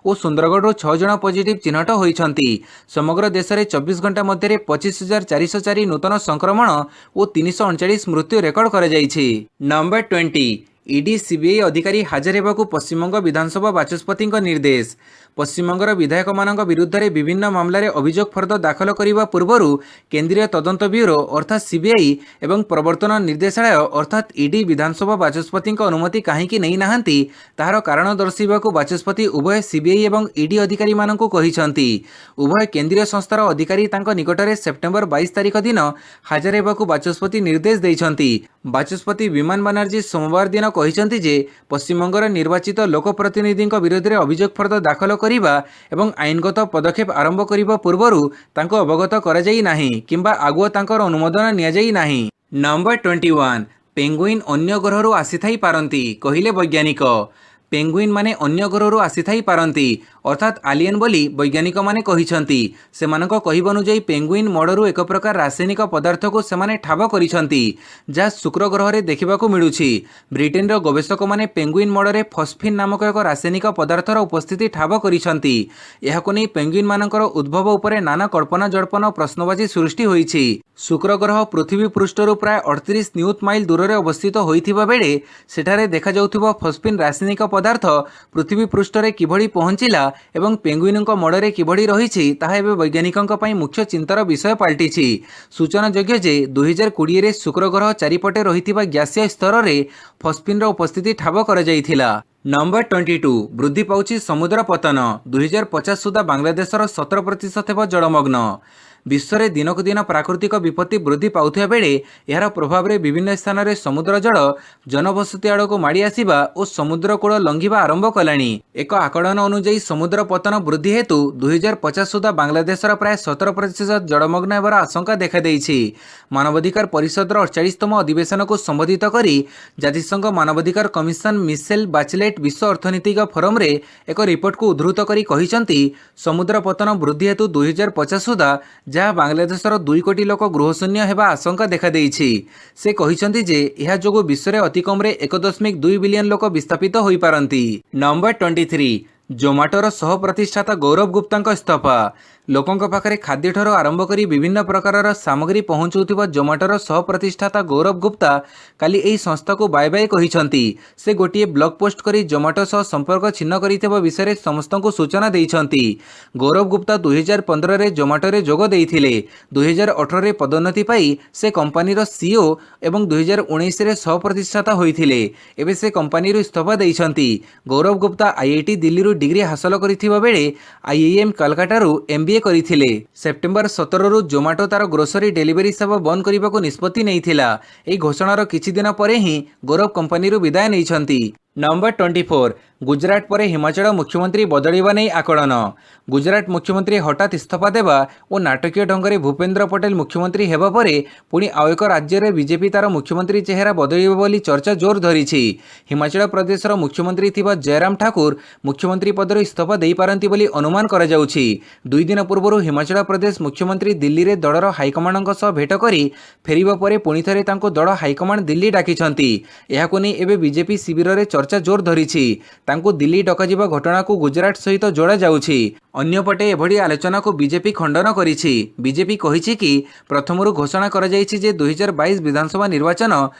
ଓ ସୁନ୍ଦରଗଡ଼ରୁ 6 ଜଣ ପଜିଟିଭ୍ ଚିହ୍ନଟ ହୋଇଛନ୍ତି। ସମଗ୍ର ଦେଶରେ 24 ଘଣ୍ଟା ମଧ୍ୟରେ 25,404 ନୂତନ ସଂକ୍ରମଣ ଓ 339 ମୃତ୍ୟୁ ରେକର୍ଡ କରାଯାଇଛି। ନମ୍ବର 20, ଇଡି ସିବିଆଇ ଅଧିକାରୀ ହାଜର ହେବାକୁ ପଶ୍ଚିମବଙ୍ଗ ବିଧାନସଭା ବାଚସ୍ପତିଙ୍କ ନିର୍ଦ୍ଦେଶ। ପଶ୍ଚିମବଙ୍ଗର ବିଧାୟକମାନଙ୍କ ବିରୁଦ୍ଧରେ ବିଭିନ୍ନ ମାମଲାରେ ଅଭିଯୋଗ ଫର୍ଦ୍ଦ ଦାଖଲ କରିବା ପୂର୍ବରୁ କେନ୍ଦ୍ରୀୟ ତଦନ୍ତ ବ୍ୟୁରୋ ଅର୍ଥାତ୍ ସିବିଆଇ ଏବଂ ପ୍ରବର୍ତ୍ତନ ନିର୍ଦ୍ଦେଶାଳୟ ଅର୍ଥାତ୍ ଇଡି ବିଧାନସଭା ବାଚସ୍ପତିଙ୍କ ଅନୁମତି କାହିଁକି ନେଇନାହାନ୍ତି, ତାହାର କାରଣ ଦର୍ଶାଇବାକୁ ବାଚସ୍ପତି ଉଭୟ ସିବିଆଇ ଏବଂ ଇଡି ଅଧିକାରୀମାନଙ୍କୁ କହିଛନ୍ତି। ଉଭୟ କେନ୍ଦ୍ରୀୟ ସଂସ୍ଥାର ଅଧିକାରୀ ତାଙ୍କ ନିକଟରେ ସେପ୍ଟେମ୍ବର 22 ତାରିଖ ଦିନ ହାଜର ହେବାକୁ ବାଚସ୍ପତି ନିର୍ଦ୍ଦେଶ ଦେଇଛନ୍ତି। ବାଚସ୍ପତି ବିମାନ ବାନାର୍ଜୀ ସୋମବାର ଦିନ କହିଛନ୍ତି ଯେ ପଶ୍ଚିମବଙ୍ଗର ନିର୍ବାଚିତ ଲୋକପ୍ରତିନିଧିଙ୍କ ବିରୋଧରେ ଅଭିଯୋଗ ଫର୍ଦ୍ଦ ଦାଖଲ କରିବା ଏବଂ ଆଇନଗତ ପଦକ୍ଷେପ ଆରମ୍ଭ କରିବା ପୂର୍ବରୁ ତାଙ୍କୁ ଅବଗତ କରାଯାଇ ନାହିଁ କିମ୍ବା ଆଗୁଆ ତାଙ୍କର ଅନୁମୋଦନ ନିଆଯାଇ ନାହିଁ। ନମ୍ବର 21, ପେଙ୍ଗୁଇନ୍ ଅନ୍ୟ ଗ୍ରହରୁ ଆସିଥାଇ ପାରନ୍ତି, କହିଲେ ବୈଜ୍ଞାନିକ। ପେଙ୍ଗୁଇନ୍ ମାନେ ଅନ୍ୟ ଗ୍ରହରୁ ଆସିଥାଇ ପାରନ୍ତି, ଅର୍ଥାତ୍ ଆଲିଏନ୍ ବୋଲି ବୈଜ୍ଞାନିକମାନେ କହିଛନ୍ତି। ସେମାନଙ୍କ କହିବା ଅନୁଯାୟୀ ପେଙ୍ଗୁଇନ୍ ମଳରୁ ଏକ ପ୍ରକାର ରାସାୟନିକ ପଦାର୍ଥକୁ ସେମାନେ ଠାବ କରିଛନ୍ତି, ଯାହା ଶୁକ୍ର ଗ୍ରହରେ ଦେଖିବାକୁ ମିଳୁଛି। ବ୍ରିଟେନର ଗବେଷକମାନେ ପେଙ୍ଗୁଇନ୍ ମଳରେ ଫସ୍ଫିନ୍ ନାମକ ଏକ ରାସାୟନିକ ପଦାର୍ଥର ଉପସ୍ଥିତି ଠାବ କରିଛନ୍ତି। ଏହାକୁ ନେଇ ପେଙ୍ଗୁଇନ୍ମାନଙ୍କର ଉଦ୍ଭବ ଉପରେ ନାନା କଳ୍ପନା ଜଳ୍ପନା ଓ ପ୍ରଶ୍ନବାଚୀ ସୃଷ୍ଟି ହୋଇଛି। ଶୁକ୍ର ଗ୍ରହ ପୃଥିବୀ ପୃଷ୍ଠରୁ ପ୍ରାୟ 38 ନିୟୁତ ମାଇଲ ଦୂରରେ ଅବସ୍ଥିତ ହୋଇଥିବା ବେଳେ ସେଠାରେ ଦେଖାଯାଉଥିବା ଫସ୍ଫିନ୍ ରାସାୟନିକ ପଦାର୍ଥ ପୃଥିବୀ ପୃଷ୍ଠରେ କିଭଳି ପହଞ୍ଚିଲା ଏବଂ ପେଙ୍ଗୁଇନଙ୍କ ମଳରେ କିଭଳି ରହିଛି, ତାହା ଏବେ ବୈଜ୍ଞାନିକଙ୍କ ପାଇଁ ମୁଖ୍ୟ ଚିନ୍ତାର ବିଷୟ ପାଲଟିଛି। ସୂଚନାଯୋଗ୍ୟ ଯେ 2020ରେ ଶୁକ୍ର ଗ୍ରହ ଚାରିପଟେ ରହିଥିବା ଗ୍ୟାସୀୟ ସ୍ତରରେ ଫସ୍ଫିନ୍ର ଉପସ୍ଥିତି ଠାବ କରାଯାଇଥିଲା। ନମ୍ବର 22, ବୃଦ୍ଧି ପାଉଛି ସମୁଦ୍ର ପତନ, 2050 ସୁଦ୍ଧା ବାଂଲାଦେଶର 17% ହେବ ଜଳମଗ୍ନ। ବିଶ୍ୱରେ ଦିନକୁ ଦିନ ପ୍ରାକୃତିକ ବିପତ୍ତି ବୃଦ୍ଧି ପାଉଥିବା ବେଳେ ଏହାର ପ୍ରଭାବରେ ବିଭିନ୍ନ ସ୍ଥାନରେ ସମୁଦ୍ର ଜଳ ଜନବସତି ଆଡ଼କୁ ମାଡ଼ି ଆସିବା ଓ ସମୁଦ୍ର କୂଳ ଲଙ୍ଘିବା ଆରମ୍ଭ କଲାଣି। ଏକ ଆକଳନ ଅନୁଯାୟୀ ସମୁଦ୍ର ପତନ ବୃଦ୍ଧି ହେତୁ 2050 ସୁଦ୍ଧା ବାଂଲାଦେଶର ପ୍ରାୟ 17% ଜଳମଗ୍ନ ହେବାର ଆଶଙ୍କା ଦେଖାଦେଇଛି। ମାନବାଧିକାର ପରିଷଦର 48ତମ ଅଧିବେଶନକୁ ସମ୍ବୋଧିତ କରି ଜାତିସଂଘ ମାନବାଧିକାର କମିଶନ ମିସେଲ ବାଚଲେଟ୍ ବିଶ୍ୱ ଅର୍ଥନୈତିକ ଫୋରମରେ ଏକ ରିପୋର୍ଟକୁ ଉଦ୍ଧୃତ କରି କହିଛନ୍ତି, ସମୁଦ୍ର ପତନ ବୃଦ୍ଧି ହେତୁ 2050 ସୁଦ୍ଧା ଯାହା ବାଂଲାଦେଶର 2 କୋଟି ଲୋକ ଗୃହଶୂନ୍ୟ ହେବା ଆଶଙ୍କା ଦେଖାଦେଇଛି। ସେ କହିଛନ୍ତି ଯେ ଏହା ଯୋଗୁଁ ବିଶ୍ୱରେ ଅତି କମରେ 1.2 ବିଲିୟନ ଲୋକ ବିସ୍ଥାପିତ ହୋଇପାରନ୍ତି। ନମ୍ବର 23, ଜୋମାଟୋର ସହ ପ୍ରତିଷ୍ଠାତା ଗୌରବ ଗୁପ୍ତାଙ୍କ ଇସ୍ତଫା। ଲୋକଙ୍କ ପାଖରେ ଖାଦ୍ୟଠାରୁ ଆରମ୍ଭ କରି ବିଭିନ୍ନ ପ୍ରକାରର ସାମଗ୍ରୀ ପହଞ୍ଚାଉଥିବା ଜୋମାଟୋର ସହ ପ୍ରତିଷ୍ଠାତା ଗୌରବ ଗୁପ୍ତା କାଲି ଏହି ସଂସ୍ଥାକୁ ବାଏ ବାଏ କହିଛନ୍ତି। ସେ ଗୋଟିଏ ବ୍ଲଗ୍ ପୋଷ୍ଟ କରି ଜୋମାଟୋ ସହ ସମ୍ପର୍କ ଛିନ୍ନ କରିଥିବା ବିଷୟରେ ସମସ୍ତଙ୍କୁ ସୂଚନା ଦେଇଛନ୍ତି। ଗୌରବ ଗୁପ୍ତା 2015ରେ ଜୋମାଟୋରେ ଯୋଗ ଦେଇଥିଲେ। 2018ରେ ପଦୋନ୍ନତି ପାଇ ସେ କମ୍ପାନୀର ସିଇଓ ଏବଂ 2019ରେ ସହ ପ୍ରତିଷ୍ଠାତା ହୋଇଥିଲେ। ଏବେ ସେ କମ୍ପାନୀରୁ ଇସ୍ତଫା ଦେଇଛନ୍ତି। ଗୌରବ ଗୁପ୍ତା ଆଇଆଇଟି ଦିଲ୍ଲୀରୁ ଡିଗ୍ରୀ ହାସଲ କରିଥିବା ବେଳେ ଆଇଆଇଏମ୍ କାଲକାଟାରୁ ଏମ୍ବିଏ କରିଥିଲେ। ସେପ୍ଟେମ୍ବର 17ରୁ ଜୋମାଟୋ ତାର ଗ୍ରୋସରୀ ଡେଲିଭରି ସେବା ବନ୍ଦ କରିବାକୁ ନିଷ୍ପତ୍ତି ନେଇଥିଲା। ଏହି ଘୋଷଣାର କିଛି ଦିନ ପରେ ହିଁ ଗୌରବ କମ୍ପାନୀରୁ ବିଦାୟ ନେଇଛନ୍ତି। ନମ୍ବର 24, ଗୁଜରାଟ ପରେ ହିମାଚଳ ମୁଖ୍ୟମନ୍ତ୍ରୀ ବଦଳିବା ନେଇ ଆକଳନ। ଗୁଜରାଟ ମୁଖ୍ୟମନ୍ତ୍ରୀ ହଠାତ୍ ଇସ୍ତଫା ଦେବା ଓ ନାଟକୀୟ ଢଙ୍ଗରେ ଭୂପେନ୍ଦ୍ର ପଟେଲ ମୁଖ୍ୟମନ୍ତ୍ରୀ ହେବା ପରେ ପୁଣି ଆଉ ଏକ ରାଜ୍ୟରେ ବିଜେପି ତାର ମୁଖ୍ୟମନ୍ତ୍ରୀ ଚେହେରା ବଦଳିବ ବୋଲି ଚର୍ଚ୍ଚା ଜୋର ଧରିଛି। ହିମାଚଳ ପ୍ରଦେଶର ମୁଖ୍ୟମନ୍ତ୍ରୀ ଥିବା ଜୟରାମ ଠାକୁର ମୁଖ୍ୟମନ୍ତ୍ରୀ ପଦରୁ ଇସ୍ତଫା ଦେଇପାରନ୍ତି ବୋଲି ଅନୁମାନ କରାଯାଉଛି। 2 ଦିନ ପୂର୍ବରୁ ହିମାଚଳ ପ୍ରଦେଶ ମୁଖ୍ୟମନ୍ତ୍ରୀ ଦିଲ୍ଲୀରେ ଦଳର ହାଇକମାଣ୍ଡଙ୍କ ସହ ଭେଟ କରି ଫେରିବା ପରେ ପୁଣି ଥରେ ତାଙ୍କୁ ଦଳ ହାଇକମାଣ୍ଡ ଦିଲ୍ଲୀ ଡାକିଛନ୍ତି। ଏହାକୁ ନେଇ ଏବେ ବିଜେପି ଶିବିରରେ ଚର୍ଚ୍ଚା ଜୋର ଧରିଛି। ତାଙ୍କୁ ଦିଲ୍ଲୀ ଡକାଯିବା ଘଟଣାକୁ ଗୁଜରାଟ ସହିତ ଯୋଡ଼ାଯାଉଛି। ଅନ୍ୟପଟେ ଏଭଳି ଆଲୋଚନାକୁ ବିଜେପି ଖଣ୍ଡନ କରିଛି। ବିଜେପି କହିଛି କି ପ୍ରଥମରୁ ଘୋଷଣା କରାଯାଇଛି ଯେ 2022 ବିଧାନସଭା ନିର୍ବାଚନ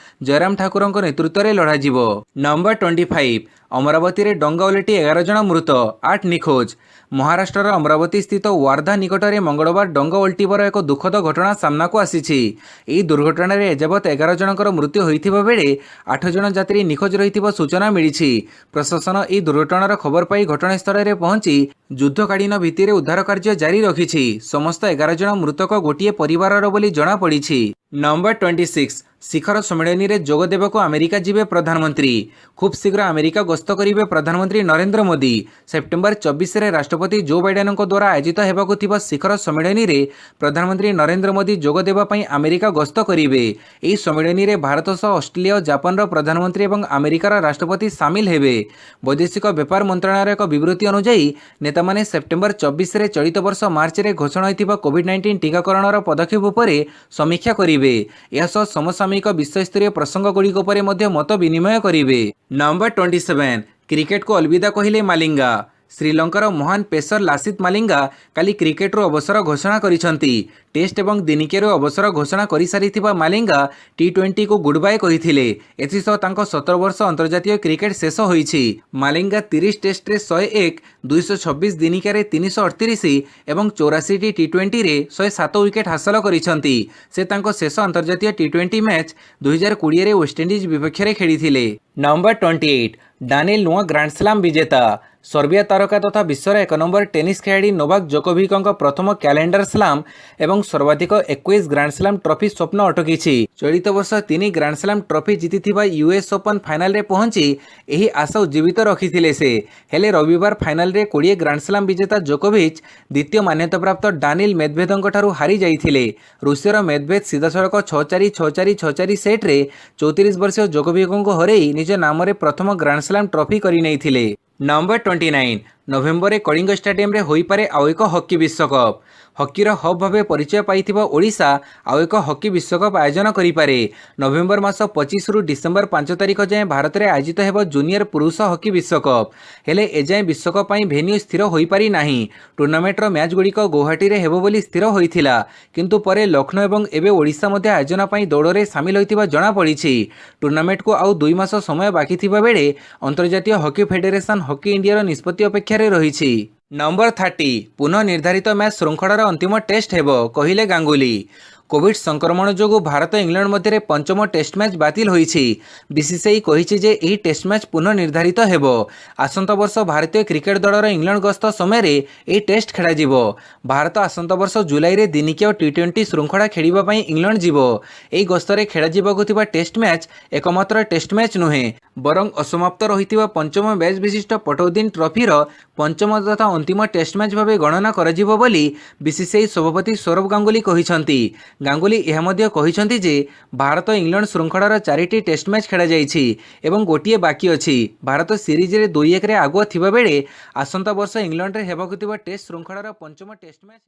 ଜୟରାମ ଠାକୁରଙ୍କ ନେତୃତ୍ୱରେ ଲଢ଼ାଯିବ। ନମ୍ବର 25, ଅମରାବତୀରେ ଡଙ୍ଗା ଓଲଟି 11 ଜଣ ମୃତ, 8 ନିଖୋଜ। ମହାରାଷ୍ଟ୍ରର ଅମରାବତୀ ସ୍ଥିତ ୱାର୍ଦ୍ଧା ନିକଟରେ ମଙ୍ଗଳବାର ଡଙ୍ଗା ଓଲଟିବାର ଏକ ଦୁଃଖଦ ଘଟଣା ସାମ୍ନାକୁ ଆସିଛି। ଏହି ଦୁର୍ଘଟଣାରେ ଏଯାବତ୍ 11 ଜଣଙ୍କର ମୃତ୍ୟୁ ହୋଇଥିବା ବେଳେ 8 ଜଣ ଯାତ୍ରୀ ନିଖୋଜ ରହିଥିବା ସୂଚନା ମିଳିଛି। ପ୍ରଶାସନ ଏହି ଦୁର୍ଘଟଣାର ଖବର ପାଇ ଘଟଣାସ୍ଥଳରେ ପହଞ୍ଚି ଯୁଦ୍ଧକାଳୀନ ଭିତ୍ତିରେ ଉଦ୍ଧାର କାର୍ଯ୍ୟ ଜାରି ରଖିଛି। ସମସ୍ତ 11 ଜଣ ମୃତକ ଗୋଟିଏ ପରିବାରର ବୋଲି ଜଣାପଡ଼ିଛି। ନମ୍ବର 26, ଶିଖର ସମ୍ମିଳନୀରେ ଯୋଗ ଦେବାକୁ ଆମେରିକା ଯିବେ ପ୍ରଧାନମନ୍ତ୍ରୀ। ଖୁବ୍ ଶୀଘ୍ର ଆମେରିକା ଗସ୍ତ କରିବେ ପ୍ରଧାନମନ୍ତ୍ରୀ ନରେନ୍ଦ୍ର ମୋଦି। ସେପ୍ଟେମ୍ବର 24ରେ ରାଷ୍ଟ୍ରପତି ଜୋ ବାଇଡେନଙ୍କ ଦ୍ୱାରା ଆୟୋଜିତ ହେବାକୁ ଥିବା ଶିଖର ସମ୍ମିଳନୀରେ ପ୍ରଧାନମନ୍ତ୍ରୀ ନରେନ୍ଦ୍ର ମୋଦି ଯୋଗ ଦେବା ପାଇଁ ଆମେରିକା ଗସ୍ତ କରିବେ। ଏହି ସମ୍ମିଳନୀରେ ଭାରତ ସହ ଅଷ୍ଟ୍ରେଲିଆ ଓ ଜାପାନର ପ୍ରଧାନମନ୍ତ୍ରୀ ଏବଂ ଆମେରିକାର ରାଷ୍ଟ୍ରପତି ସାମିଲ ହେବେ। ବୈଦେଶିକ ବ୍ୟାପାର ମନ୍ତ୍ରଣାଳୟର ଏକ ବିବୃତ୍ତି ଅନୁଯାୟୀ ନେତାମାନେ ସେପ୍ଟେମ୍ବର 24ରେ ଚଳିତ ବର୍ଷ ମାର୍ଚ୍ଚରେ ଘୋଷଣା ହୋଇଥିବା କୋଭିଡ୍-19 ଟିକାକରଣର ପଦକ୍ଷେପ ଉପରେ ସମୀକ୍ଷା କରିବେ। ଏହା ସହ ସମସାମୟିକ ବିଶ୍ୱସ୍ତରୀୟ ପ୍ରସଙ୍ଗଗୁଡ଼ିକ ଉପରେ ମଧ୍ୟ ମତ ବିନିମୟ କରିବେ। ନମ୍ବର 27, କ୍ରିକେଟକୁ ଅଲବିଦା କହିଲେ ମାଲିଙ୍ଗା। ଶ୍ରୀଲଙ୍କାର ମହାନ ପେସର ଲାସିତ ମାଲିଙ୍ଗା କାଲି କ୍ରିକେଟରୁ ଅବସର ଘୋଷଣା କରିଛନ୍ତି। ଟେଷ୍ଟ ଏବଂ ଦିନିକିଆରୁ ଅବସର ଘୋଷଣା କରିସାରିଥିବା ମାଲିଙ୍ଗା ଟି-20କୁ ଗୁଡ୍ ବାଏ କହିଥିଲେ। ଏଥିସହ ତାଙ୍କ 17 ବର୍ଷ ଅନ୍ତର୍ଜାତୀୟ କ୍ରିକେଟ ଶେଷ ହୋଇଛି। ମାଲିଙ୍ଗା 30 ଟେଷ୍ଟରେ 101, 226 ଦିନିକିଆରେ 338 ଏବଂ 84ଟି ଟି-20ରେ 107 ୱିକେଟ୍ ହାସଲ କରିଛନ୍ତି। ସେ ତାଙ୍କ ଶେଷ ଅନ୍ତର୍ଜାତୀୟ ଟି-20 ମ୍ୟାଚ୍ 2020ରେ ୱେଷ୍ଟଇଣ୍ଡିଜ୍ ବିପକ୍ଷରେ ଖେଳିଥିଲେ। ନମ୍ବର 28, ଡାନିଲ ନୂଆ ଗ୍ରାଣ୍ଡସ୍ଲାମ୍ ବିଜେତା। ସର୍ବିଆ ତାରକା ତଥା ବିଶ୍ୱର ଏକ ନମ୍ବର ଟେନିସ୍ ଖେଳାଳି ନୋଭାକ୍ ଜୋକୋଭିକଙ୍କ ପ୍ରଥମ କ୍ୟାଲେଣ୍ଡର ସ୍ଲାମ୍ ଏବଂ ସର୍ବାଧିକ 21 ଗ୍ରାଣ୍ଡସ୍ଲାମ୍ ଟ୍ରଫି ସ୍ୱପ୍ନ ଅଟକିଛି। ଚଳିତ ବର୍ଷ 3 ଗ୍ରାଣ୍ଡସ୍ଲାମ୍ ଟ୍ରଫି ଜିତିଥିବା ୟୁଏସ୍ ଓପନ୍ ଫାଇନାଲରେ ପହଞ୍ଚି ଏହି ଆଶା ଉଜ୍ଜୀବିତ ରଖିଥିଲେ ସେ। ହେଲେ ରବିବାର ଫାଇନାଲରେ 20 ଗ୍ରାଣ୍ଡସ୍ଲାମ୍ ବିଜେତା ଜୋକୋଭିଚ୍ ଦ୍ୱିତୀୟ ମାନ୍ୟତାପ୍ରାପ୍ତ ଡାନିଲ ମେଦଭେଦଙ୍କଠାରୁ ହାରି ଯାଇଥିଲେ। ରୁଷିଆର ମେଦଭେଦ ସିଧାସଳଖ 6-4, 6-4, 6-4 ସେଟ୍ରେ 34 ବର୍ଷୀୟ ଜୋକୋଭିକଙ୍କୁ ହରାଇ ନିଜ ନାମରେ ପ୍ରଥମ ଗ୍ରାଣ୍ଡସ୍ଲାମ୍ ଟ୍ରଫି କରିନେଇଥିଲେ। ନମ୍ବର 29, ନଭେମ୍ବରରେ କଳିଙ୍ଗ ଷ୍ଟାଡିୟମରେ ହୋଇପାରେ ଆଉ ଏକ ହକି ବିଶ୍ୱକପ୍। ହକିର ହବ୍ ଭାବେ ପରିଚୟ ପାଇଥିବା ଓଡ଼ିଶା ଆଉ ଏକ ହକି ବିଶ୍ୱକପ୍ ଆୟୋଜନ କରିପାରେ। ନଭେମ୍ବର ମାସ 25ରୁ ଡିସେମ୍ବର 5 ତାରିଖ ଯାଏଁ ଭାରତରେ ଆୟୋଜିତ ହେବ ଜୁନିୟର ପୁରୁଷ ହକି ବିଶ୍ୱକପ୍। ହେଲେ ଏଯାଏଁ ବିଶ୍ୱକପ୍ ପାଇଁ ଭେନ୍ୟୁ ସ୍ଥିର ହୋଇପାରି ନାହିଁ। ଟୁର୍ଣ୍ଣାମେଣ୍ଟର ମ୍ୟାଚ୍ଗୁଡ଼ିକ ଗୌହାଟୀରେ ହେବ ବୋଲି ସ୍ଥିର ହୋଇଥିଲା, କିନ୍ତୁ ପରେ ଲକ୍ଷ୍ନୌ ଏବଂ ଏବେ ଓଡ଼ିଶା ମଧ୍ୟ ଆୟୋଜନ ପାଇଁ ଦୌଡ଼ରେ ସାମିଲ ହୋଇଥିବା ଜଣାପଡ଼ିଛି। ଟୁର୍ଣ୍ଣାମେଣ୍ଟକୁ ଆଉ 2 ମାସ ସମୟ ବାକି ଥିବା ବେଳେ ଅନ୍ତର୍ଜାତୀୟ ହକି ଫେଡେରେସନ୍ ହକି ଇଣ୍ଡିଆର ନିଷ୍ପତ୍ତି ଅପେକ୍ଷାରେ ରହିଛି। ନମ୍ବର 30, ପୁନଃ ନିର୍ଦ୍ଧାରିତ ମ୍ୟାଚ୍ ଶୃଙ୍ଖଳାର ଅନ୍ତିମ ଟେଷ୍ଟ ହେବ, କହିଲେ ଗାଙ୍ଗୁଲି। କୋଭିଡ୍ ସଂକ୍ରମଣ ଯୋଗୁଁ ଭାରତ ଇଂଲଣ୍ଡ ମଧ୍ୟରେ ପଞ୍ଚମ ଟେଷ୍ଟ ମ୍ୟାଚ୍ ବାତିଲ ହୋଇଛି। ବିସିସିଆଇ କହିଛି ଯେ ଏହି ଟେଷ୍ଟ ମ୍ୟାଚ୍ ପୁନଃ ନିର୍ଦ୍ଧାରିତ ହେବ। ଆସନ୍ତା ବର୍ଷ ଭାରତୀୟ କ୍ରିକେଟ ଦଳର ଇଂଲଣ୍ଡ ଗସ୍ତ ସମୟରେ ଏହି ଟେଷ୍ଟ ଖେଳାଯିବ। ଭାରତ ଆସନ୍ତା ବର୍ଷ ଜୁଲାଇରେ ଦିନିକିଆ ଟି20 ଶୃଙ୍ଖଳା ଖେଳିବା ପାଇଁ ଇଂଲଣ୍ଡ ଯିବ। ଏହି ଗସ୍ତରେ ଖେଳାଯିବାକୁ ଥିବା ଟେଷ୍ଟ ମ୍ୟାଚ୍ ଏକମାତ୍ର ଟେଷ୍ଟ ମ୍ୟାଚ୍ ନୁହେଁ, ବରଂ ଅସମାପ୍ତ ରହିଥିବା ପଞ୍ଚମ ମ୍ୟାଚ୍ ବିଶିଷ୍ଟ ପଟୌଦିନ ଟ୍ରଫିର ପଞ୍ଚମ ତଥା ଅନ୍ତିମ ଟେଷ୍ଟ ମ୍ୟାଚ୍ ଭାବେ ଗଣନା କରାଯିବ ବୋଲି ବିସିସିଆଇ ସଭାପତି ସୌରଭ ଗାଙ୍ଗୁଲି କହିଛନ୍ତି। ଗାଙ୍ଗୁଲି ଏହା ମଧ୍ୟ କହିଛନ୍ତି ଯେ ଭାରତ ଇଂଲଣ୍ଡ ଶୃଙ୍ଖଳାର 4ଟି ଟେଷ୍ଟ ମ୍ୟାଚ୍ ଖେଳାଯାଇଛି ଏବଂ ଗୋଟିଏ ବାକି ଅଛି। ଭାରତ ସିରିଜରେ 2-1ରେ ଆଗୁଆ ଥିବାବେଳେ ଆସନ୍ତା ବର୍ଷ ଇଂଲଣ୍ଡରେ ହେବାକୁ ଥିବା ଟେଷ୍ଟ ଶୃଙ୍ଖଳାର ପଞ୍ଚମ ଟେଷ୍ଟ ମ୍ୟାଚ୍